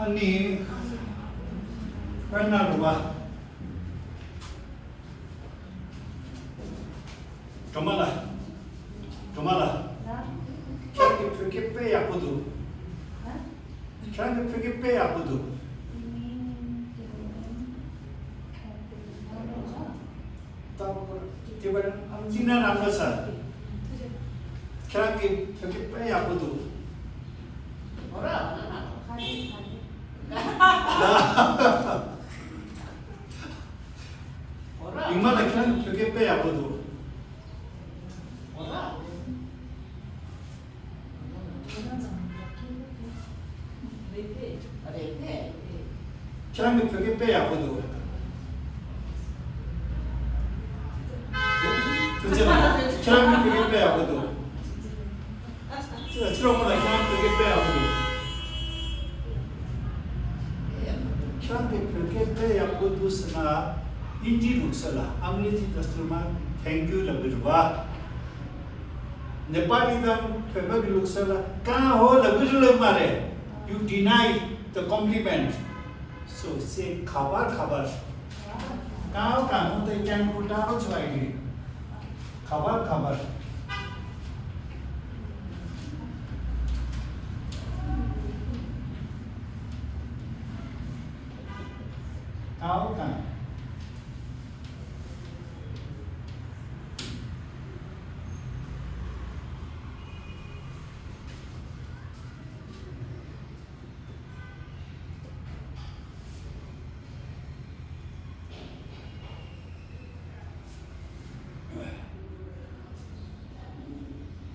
อันนี้เป็นอะไรวะจำอะไรจำอะไรแค่ที่เพื่อเก็บไปอยากพูดแค่ที่เพื่อเก็บไปอยากพูดที่ว่าที่นั่นอะไรสักแค่ที่เพื่อเก็บไปอยากพูด이마다 그냥 벽에 빼야 보도 그냥 벽에 빼야 보도 그잖아 그냥 벽에 빼야 보도 트럼보다 그냥 벽에 빼야 보도 벽에 빼야 보도 쓰나 인지 룩살라 अंग्रेजी दस्तूरमा thank you लबिरवा Nepali दम famous लुक्सला कहाँ हो लबिर मारे you deny the compliment so say खाबार खाबार कहाँ हो तो क्या उल्टारो छुआएगी खाबार खाबार कहाँ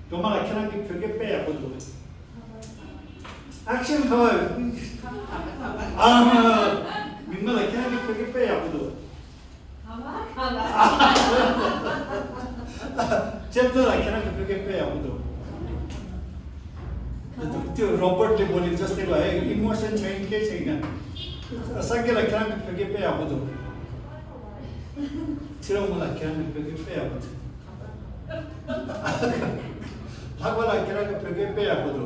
도마라 캐나기 벽에 빼야 보도 액션 걸 민마라 캐나기 벽에 빼야 보도 챕터라 캐나기 벽에 빼야 보도 त्यो रोबोटले बोलेको जस्तै भयो इमोसन छैन के छैन संकेला 캐나기 벽에 빼야 보도 트라우마라 캐나기 벽에 빼야 보도 하고라 캐나기 벽에 빼야 보도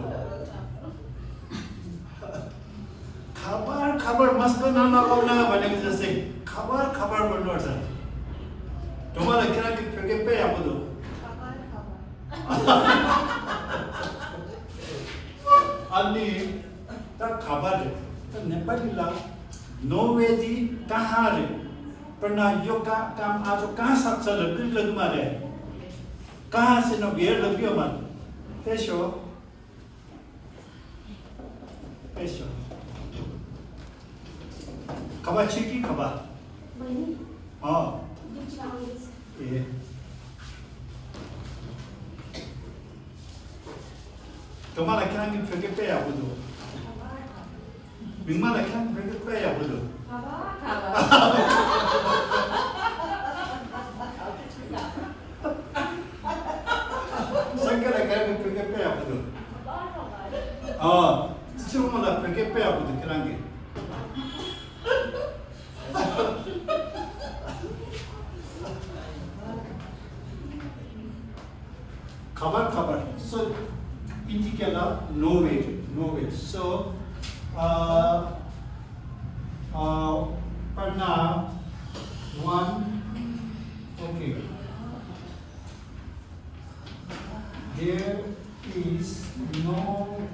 खबर मस्त नलागाउन भनेको जस्तै खबर भन्नुपर्छ दोबारा किनकि फेरि पे आबुदो अनि त खबर त नेपालीला नोवेदी कहाँ रे पढ्न यो काम आज कहाँ सक्छ ल मारे कहाँ से न भेट लग्यो मन त्यसो खबर छिकी खबर ए तुम्हारा क्या कि फिर के पे आबुदो बिमारा क्या फिर के पे आबुदो संकेत क्या कि फिर के पे आबुदो सिर्फ फिर के पे आबुदो किरांगे खबर so indicator no way so but now one okay there is no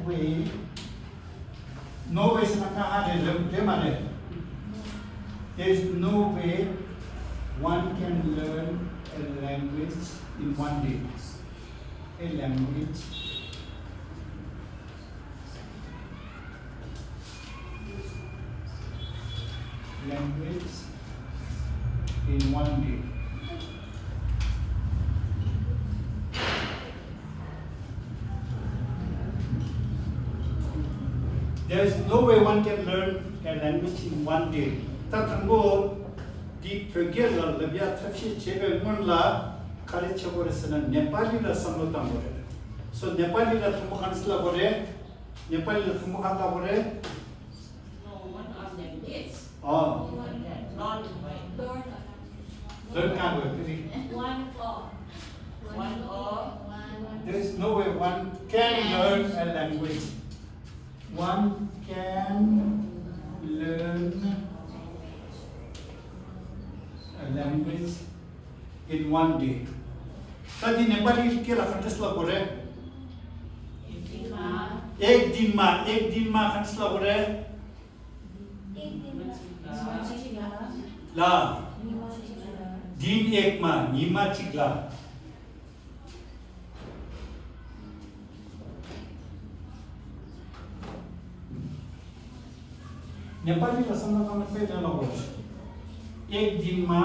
way से कहाँ है माने there is no way one can learn a language in one day a language in one day there is no way one can learn a language in one day ताकंगो दी प्रज्ञा लबिया थपशी चेबे मुनला खाली बरेसना नेपाली ला समता बरे so Nepali ला थमु खानसला बरे नेपाली ला थमु खाता बरे learn का बरे there is no way one can learn a language one can learn a language in one day. Tadi Nepali के लखन त्यसला बोले एक दिन मा खन्सला बोले ला दिन एक मा निमा चिक्ला नेपाली भाषामा कमाइ लगाउँछ एक दिनमा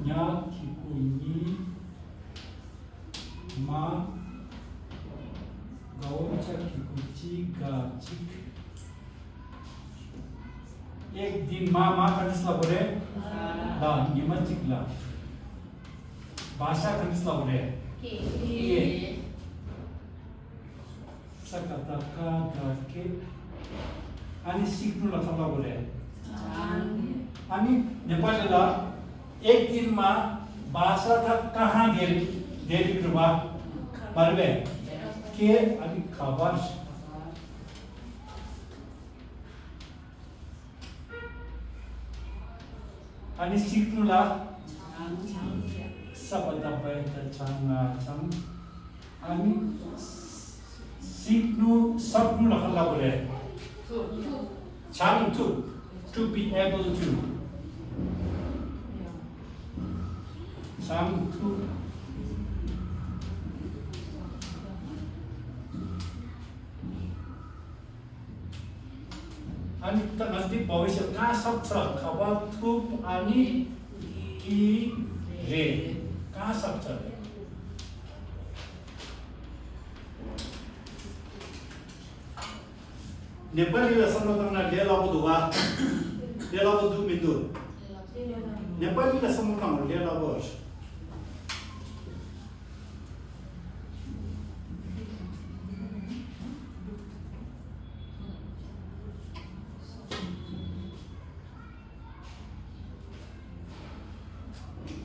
nya kikuni ma gaocha kikuchi gachik एक दिन मा खन्सला बोले ला निमा चिक्ला भाषा खन्सला बोले के सकता का के अनि सिक्नु लखला बोले अनि नेपालीला एक दिनमा भाषा था कहाँ देरी रुपा बरबे के अनि खबर अनि सिक्नुला शब्द बैठ छाङ अनि सिक्नु सक्नु लखला बोले छाङ to be able to some to अनि त नजिक भविष्य कहाँ सक्छ खबर थुप अनि कि रे कहाँ सक्छ नेपालीलाई सम्बोधन लेलाबो दु मिन्दु नेपालीलाई सम्बोधन लेलाबो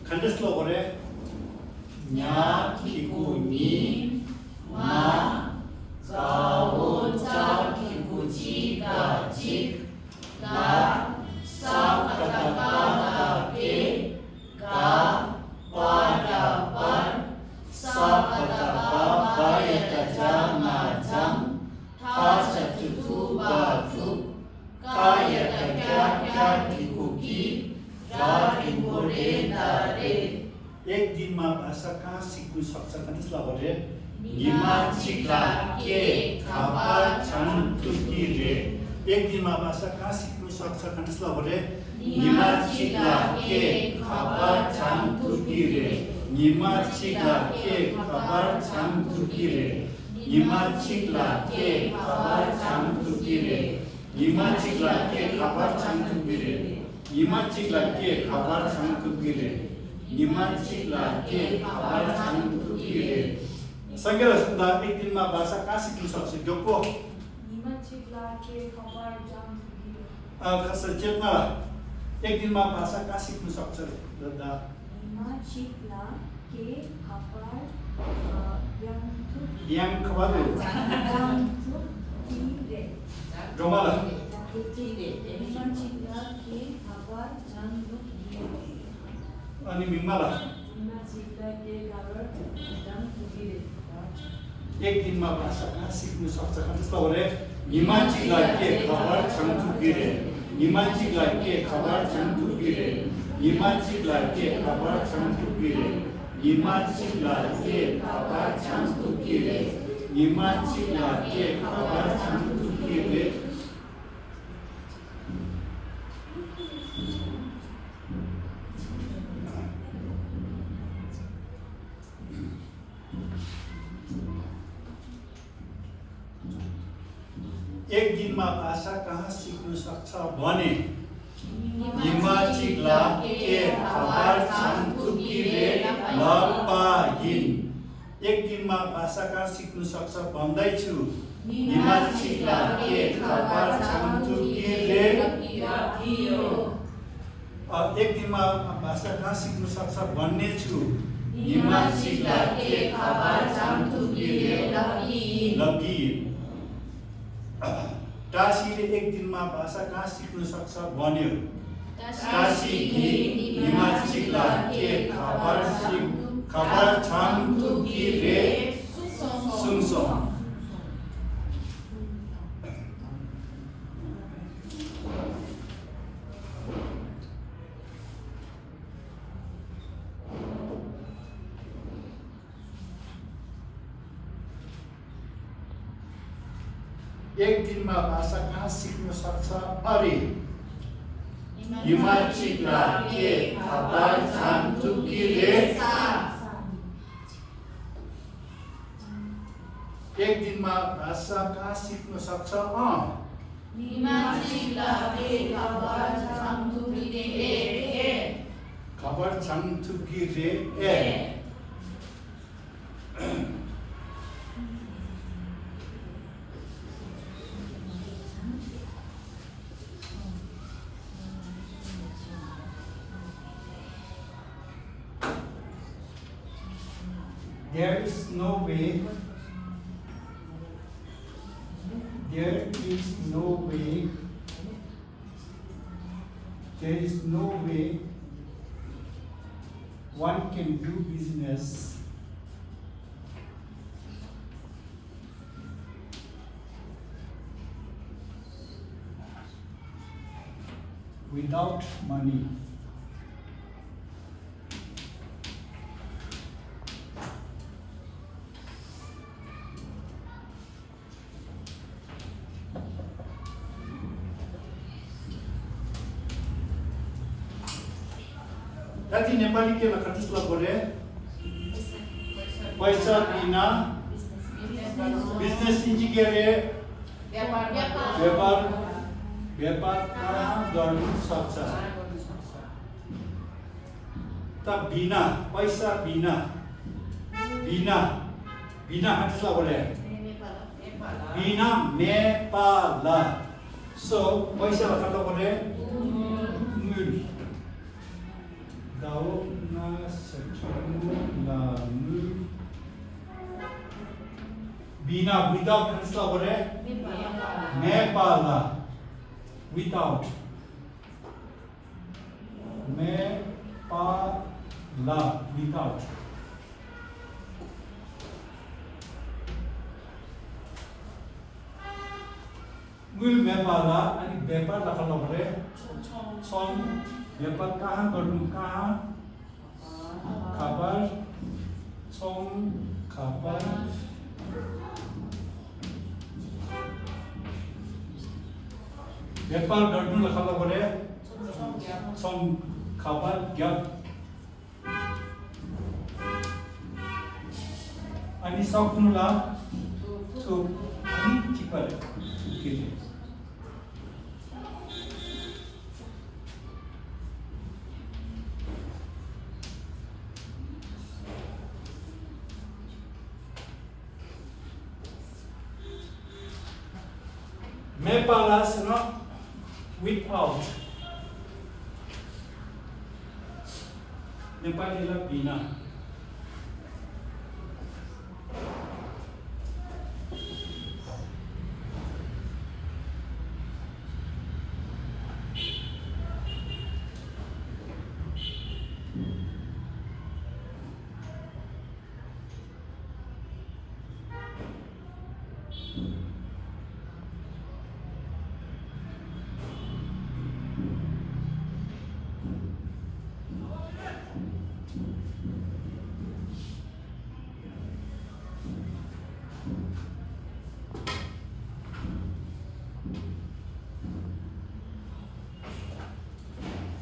खण्डस्लो गरे nya kikuni ma gaocha kikuchi gachik ga sa kata ke ga pada par sa kata ba ya jama jam tha satu ba tu kaya kya kikuki ra ingore dare एक दिनमा भाषा कहाँ सिक्नु सक्छ कतिसला बोले निमा चिक्ला के खबर छन् तुकी रे एक दिनमा भाषा कहाँ सिक्नु सक्छ कतिसला बोले निमा चिक्ला के खबर छन् तुकी रे निमा चिक्ला के खबर छन् तुकी रे निमा चिक्ला के खबर छन् तुकी रे निमा चिक्ला के खबर छन् तुकी रे निमा चिक्ला के खबर छन् तुकी रे निमाचिक्ला के खबर छन् तुकी रे संगेला सुन्दा एक दिनमा भाषा कहाँ सिक्नु सक्छ जोको निमाचिक्ला के खबर छन् तुकी रे खस चेतना एक दिनमा भाषा कहाँ सिक्नु सक्छ दादा निमाचिक्ला के खबर yang खबर तुकी रे जोमाला निमाचिक्ला के खबर छन् तुकी रे अनि मिमाला निमाचिक्ला के खबर छन् तुकी रे एक दिनमा भाषा कहाँ सिक्नु सक्छ कतिसला बोले निमाचिक्ला के खबर छन् तुकी रे निमाचिक्ला के खबर छन् तुकी रे निमाचिक्ला के खबर छन् तुकी रे निमाचिक्ला के खबर छन् तुकी रे निमाचिक्ला के खबर छन् तुकी रे एक दिनमा भाषा कहाँ सिक्नु सक्छ भने निमाचिक्ला के खबर छन् तुकी रे लपाहिन एक दिनमा भाषा कहाँ सिक्नु सक्छ भन्दैछु निमाचिक्ला के खबर छन् तुकी रे एक दिनमा भाषा कहाँ सिक्नु सक्छ भन्ने छु निमाचिक्ला के खबर छन् तुकी रे लगी टासीले एक दिनमा भाषा कहाँ सिक्न सक्छ भन्यो टासी कि निमा चिक्ला के खबर छाम तुकी रे सुङसोङ एक दिनमा भाषा कहाँ सिक्न सक्छ अरे हिमाचिक्ला के खबर छाम तुकी रे एक दिनमा भाषा कहाँ सिक्न सक्छ खबर छाम तुकी रे There is no way. There is no way. There is no way one can do business without money. Tadi Nepali के लखनऊ बोले पैसा बिना बिजनेस इंजीनियर व्यापार कहाँ गर्नु सक्छ त बिना पैसा बिना हटला बोले बिना नेपाल सो पैसा लखनऊ बोले मूल Daw na sejumu lalu Bina without translate boleh Nepala without Nepala without Mul Nepala ani व्यापार लखनऊ बोले Song व्यापार कहाँ गर्नु कहाँ खबर छौं खबर व्यापार गर्नु लखनऊ बोले छौं खबर ज्ञात अनि सक्नुला छु अनि चिपर के Mepalas not without. Nepali la bina.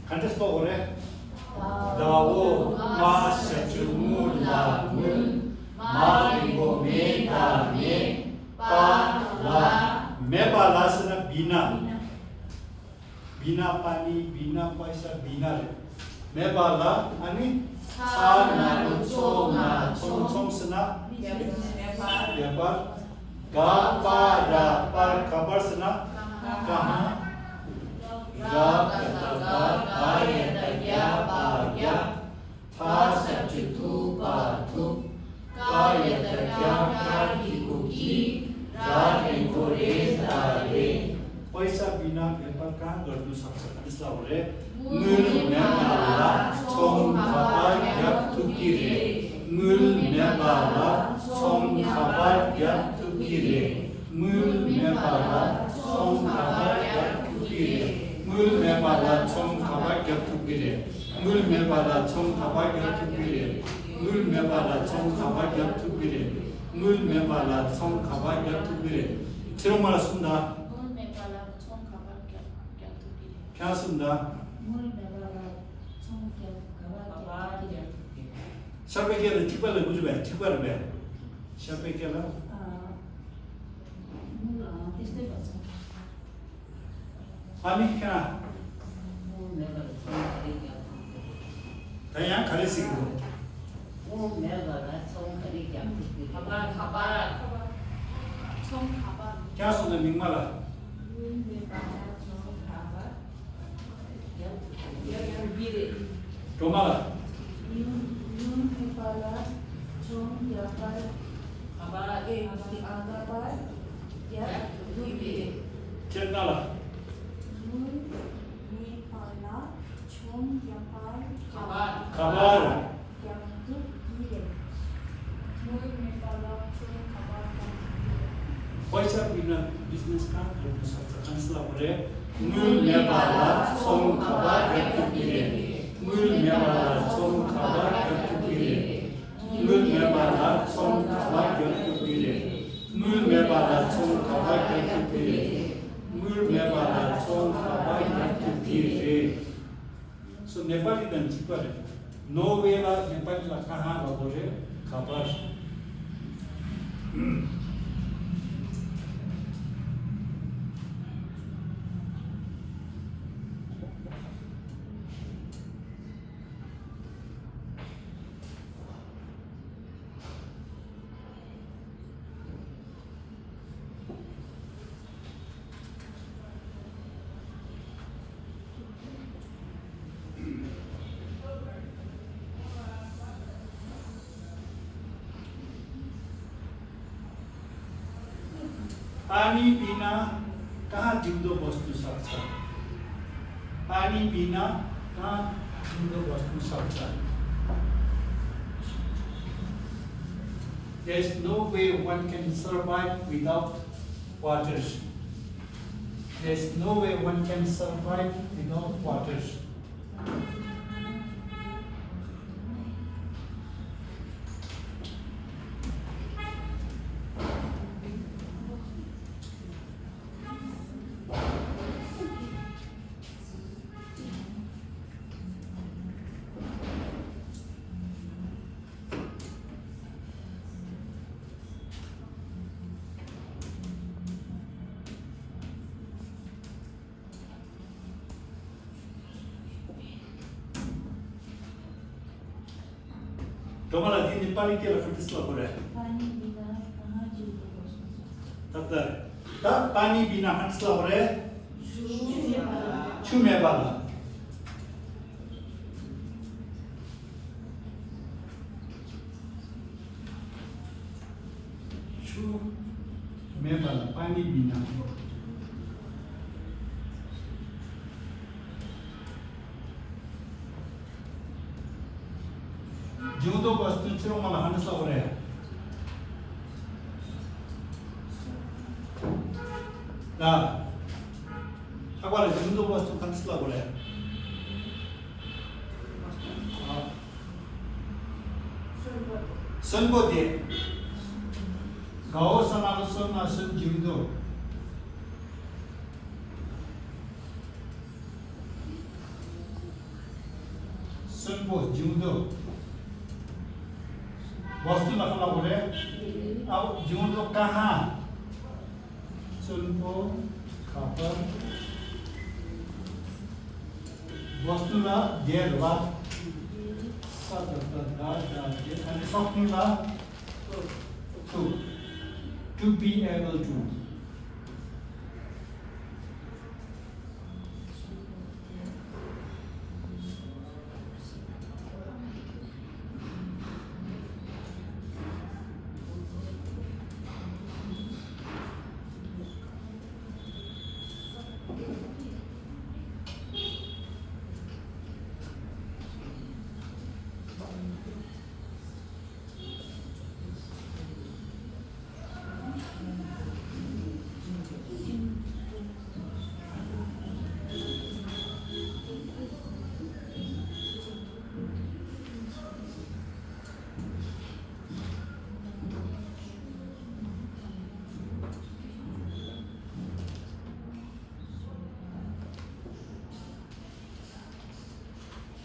Kantas po ore. Dawo ma sejumu lagun malingo meta me pala mepala sana bina pani bina paisa bina mepala ani sana chonga chong sana व्यापार गापारा पर खबर sana कहाँ Kaya पैसा बिना व्यापार कहाँ गर्नु सक्छ यसलाई भने मूल नेपालला छौं खबर ग्याप तुकिरे मूल नेपालला छौं खबर ग्याप तुकिरे मूल नेपालला छौं खबर ग्याप तुकिरे मूल नेपालला छौं खबर ग्याप तुकिरे मूल नेपालला छौं खबर ग्याप तुकिरे मूल नेपालला छौं खबर ग्याप तुकिरे मूल नेपालला छौं खबर ग्याप तुकिरे 치롱마라 쓴다. 물 메발라 총 가발 갸투기레. 그냥 쓴다. 물 메발라 총 가발 갸투기레. 샤페게를 직발을 무주배. 직발을 배. 샤페게를 त्यस्तै भन्छ 아니 그냥 물 메발라 총 가발 갸투기레. 그냥 가르치고. 물 메발라 총 가발 갸투기레. 가발 총 가발 그냥 쓴다 민말라. 물 메발라 총 가발 갸투기레. 로마라. 물 메발라 총 가발 가발 갸투기레. 젠나라. 물 메발라 총 가발 가발. 갸투기레. 물 메발라 총 가발 पैसा बिना बिजनेस कहाँ गर्नु सक्छ ansla भने मूल नेपालला छौं खबर ग्याप तुकिरे मूल नेपालला छौं खबर ग्याप तुकिरे मूल नेपालला छौं खबर ग्याप तुकिरे मूल नेपालला छौं खबर ग्याप तुकिरे मूल नेपालला छौं खबर ग्याप तुकिरे सो नेपाली दन चिपरे नोवेला नेपालीला कहाँ गरे खबर पानी बिना कहाँ जिउँदो बस्नु सक्छ पानी बिना कहाँ जिउँदो बस्नु सक्छ There is no way one can survive without water. There is no way one can survive without water. Domala di Nepali ke la fitisla pore. पानी बिना कहाँ जिउँदो बस्नु सक्छ Tata. Ta pani bina hansla pore. छु Chume bala. Chu me bala pani bina. जिउँदो बस्नु छिरो मलाई हान्सला परे. 나 학원에 중도 버스 간스라 그래. 선거디 가오선하고 선나선 중도 선거 중도 वस्तु नखला बोले अब जिउँदो कहाँ सुनको खबर वस्तु ला देर वा सदरदा दाजे अनि सक्ने ला to be able to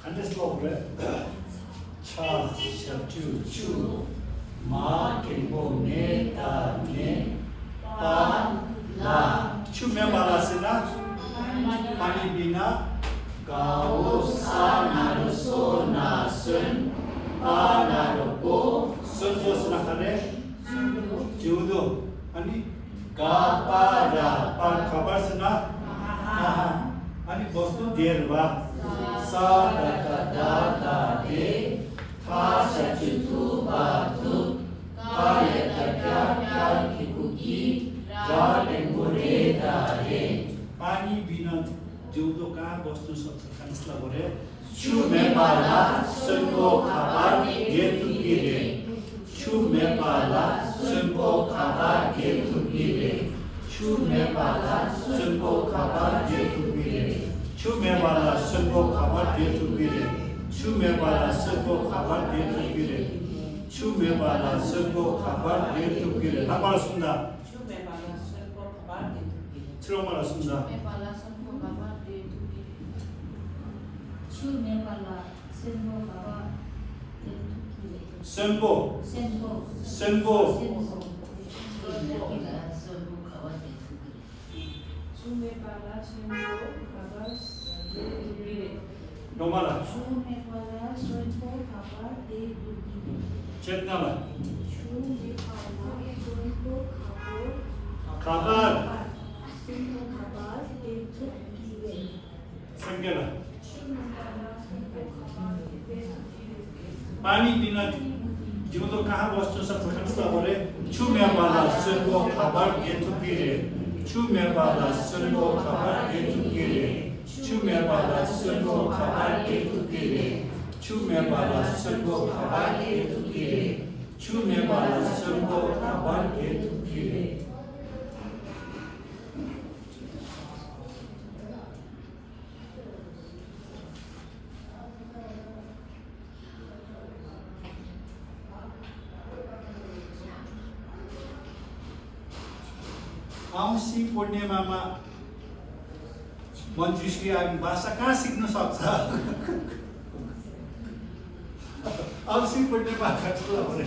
한대슬로 그래. 차, 셔투, 추, 마, 갱보, 네, 다, 네, 빠, 라. 추면 말았으나 많이 비나 가오, 사, 나로, 소, 나, 쓴, 아, 나로, 보, 쓴, 소스나 하네. 지우도 아니 가, 빠, 라, 빠, 가발스나 아, 아니 뭐또 데르바 사, 다, 다, 데, 타, 샤치, 투, 바, 투, 가, 야, 다, 야, 기쿠기, 라, 랭고, 레, 다, 레. पानी बिना जिउँदो कहाँ बस्नु सक्छ खानिसला गरे छु मेपाला सुनको खाबार गेतु गिरे छु मेपाला सुनको खाबार गेतु गिरे छु मेपाला सुनको खाबार गेतु गिरे छु मेपाला सुनको खाबार गेतु गिरे छु मेपाला सुनको खाबार गेतु गिरे छु मेपाला सुनको खाबार गेतु गिरे 다 말았습니다. 트럭 말았습니다. Mepala Sanko Baba de Tukiri. Chu Mepala Senko Baba de Tukiri. 선보 Senko. 선보 내가 선고 가와대 두기. Chu Mepala Senko Baba de Tukiri. 노마라 Chu Mepala Senko Baba de Tukiri. 젠나라 Chu Mepala Senko Baba 가발 Senko Baba de Tukiri. 생겨라 Chu Mepala Senko Baba de Tukiri. पानी बिना जिउँदो कहाँ बस्नु सक्छ खानिसला गरे छु मेपाला सुनको खाबार गेतु गिरे छु मेपाला सुनको खाबार गेतु गिरे छु मेपाला सुनको खाबार गेतु गिरे छु मेपाला सुनको खाबार गेतु गिरे छु मेपाला सुनको खाबार गेतु गिरे औँसी पूर्णिमामा मन्जुश्री हामी भाषा कहाँ सिक्न सक्छ औँसी पूर्णिमा खानिसला गरे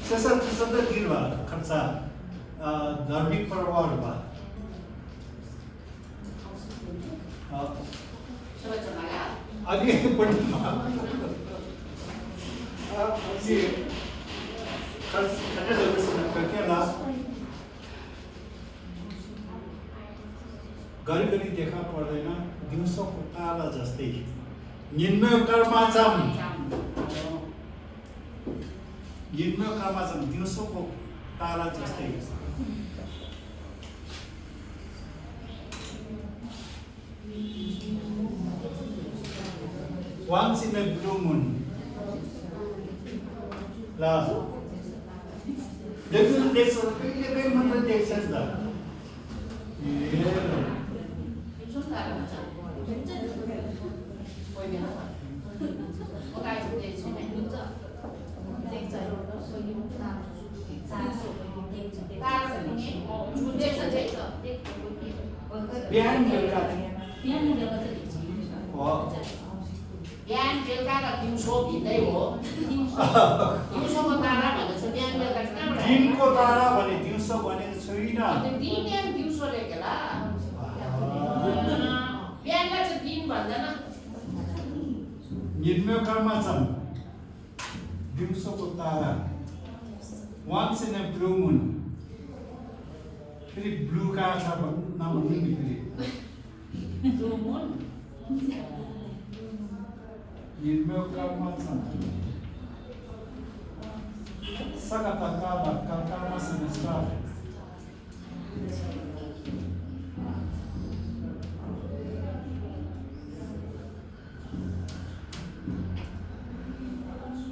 सशस्त्र दिनमा खर्च धार्मिक पर्वहरूमा अनि पूर्णिमा घरिघरि देखा पर्दैन दिउँसोको तारा जस्तै निन्मय कर्माचम दिउँसोको तारा जस्तै Once in a blue moon. La. देखो देखो ये कई मतलब देख सकता। ये बिहान बेलुका बिहान बेलुका र दिउँसो भिन्दै हो दिउँसोको तारा भनेको छ बिहान बेलुका चाहिँ कहाँबाट दिनको तारा भने दिउँसो भने छैन दिन बिहान दिउँसो लेख्यो ला बिहानलाई चाहिँ दिन भन्दैन निर्मय कर्मा छन् दिउँसोको तारा once in a blue moon फेरि ब्लू कहाँ छ भन्नु नभन्नु नि फेरि ब्लू मुन निर्मय कर्मा छन् Sakata kaba kakama semestra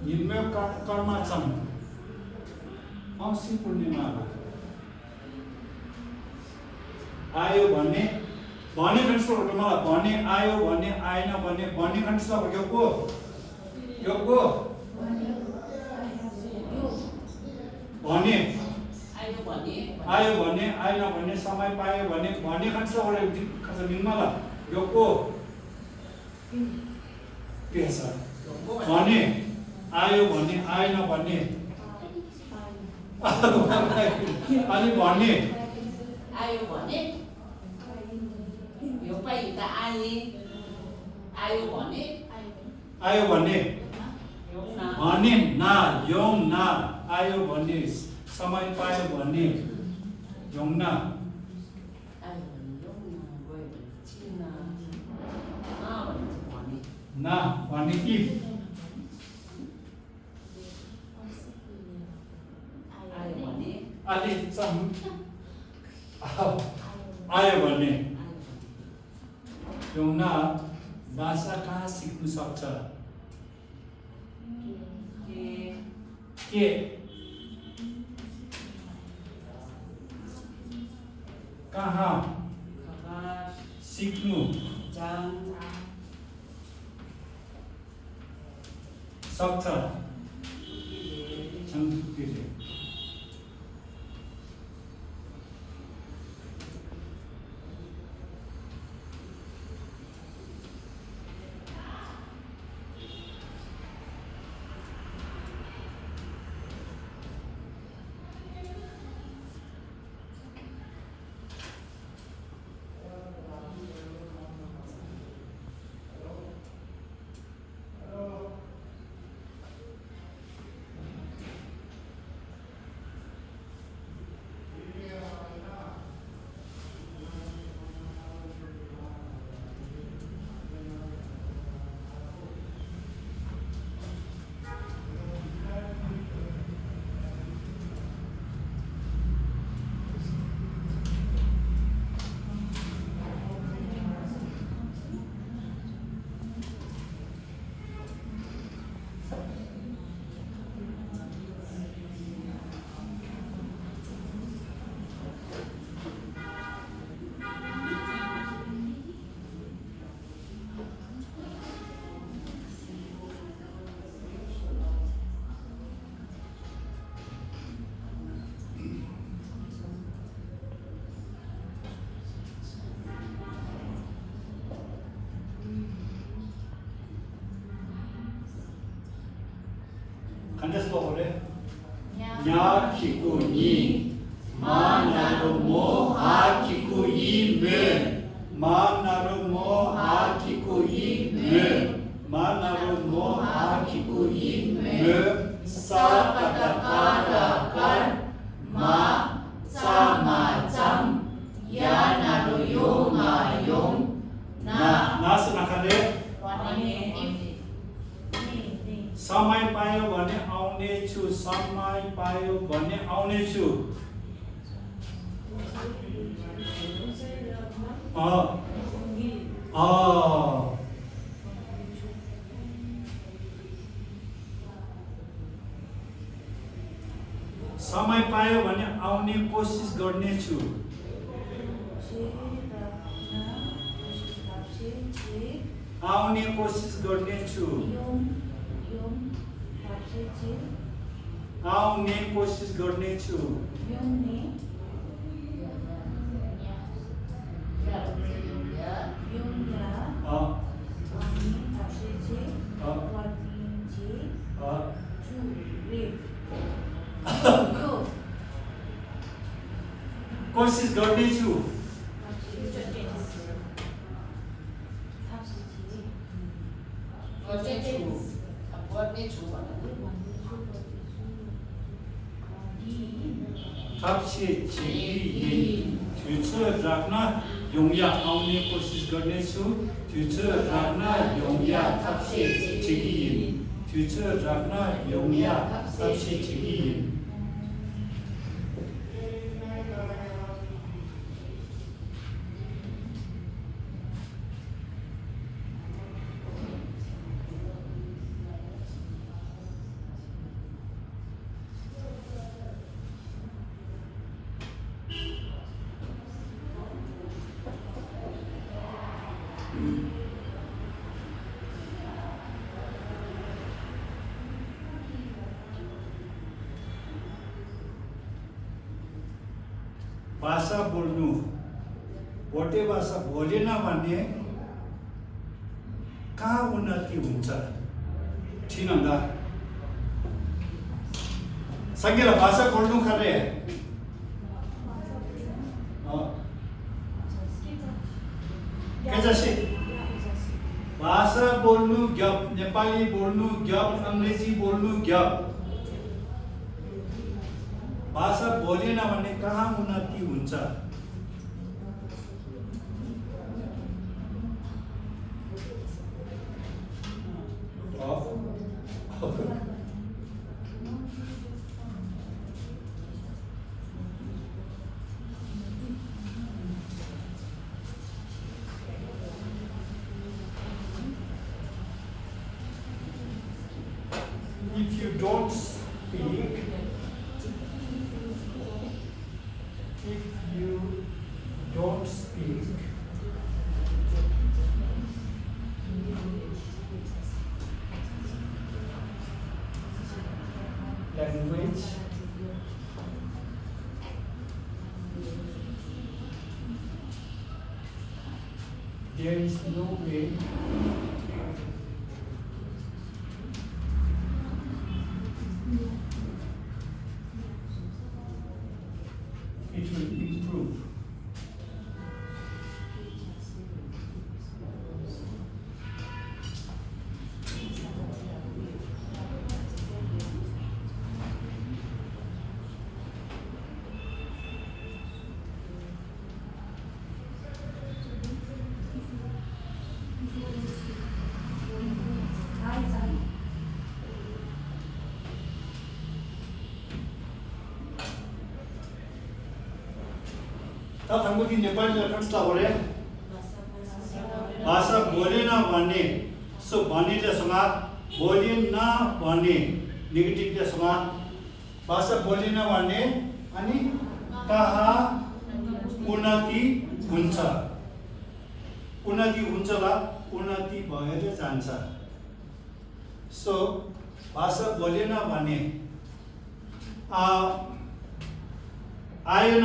Nirmay Karma छन् औँसी पूर्णिमामा आयो भने खण्डस्थल मलाई भने आयो भने आएन भने खण्डस्थल योगको भने आयो भने आयो भने आएन भने समय पायो भने खान्छ ओले खान्छ मिङमाला योको पेसा भने आयो भने आएन भने अनि भने आयो भने यो पाइ त आयो भने भने ना योङ ना आयो भने समय पायो भने योङ ना ना भने if अनि सम आयो भने योङ ना भाषा कहाँ सिक्नु सक्छ के कहाँ सिक्नु सक्छ संस्कृतिले Kandas to ore nya kiku ni manaru mo ha kiku yi me manaru mo ha kiku yi me manaru mo ha kiku yi me sa kata kara kar ma sama jam ya naru yonga yong na sunakale समय पायो भने आउने छु समय पायो भने आउने छु समय पायो भने आउने कोसिस गर्ने छु आउने कोसिस गर्ने छु आउने कोसिस गर्ने छु कोसिस गर्ने छु थाप्से छिगी फ्युचर राख्न योङया आउने कोसिस गर्नेछु फ्युचर राख्न योङया थाप्से छिगी फ्युचर राख्न योङया थाप्से छिगी भाषा बोल्नु भोटे भाषा बोलेन भने कहाँ उन्नति हुन्छ ठिनंगा संगीला भाषा बोल्नु खरे कैसे भाषा बोल्नु ग्याप नेपाली बोल्नु ग्याप अंग्रेजी बोल्नु ग्याप भाषा बोलेन भने कहाँ उन्नति हुन्छ If you don't speak, language, there is no way it will improve. ता थांगुदी नेपाली लक्षण होरे भाषा बोलेन भन्ने सो भन्नेले समा बोलेन भन्ने नेगेटिभले समा भाषा बोलेन भन्ने अनि कहाँ उन्नति हुन्छ ला उन्नति भएर जान्छ सो भाषा बोलेन भन्ने आएन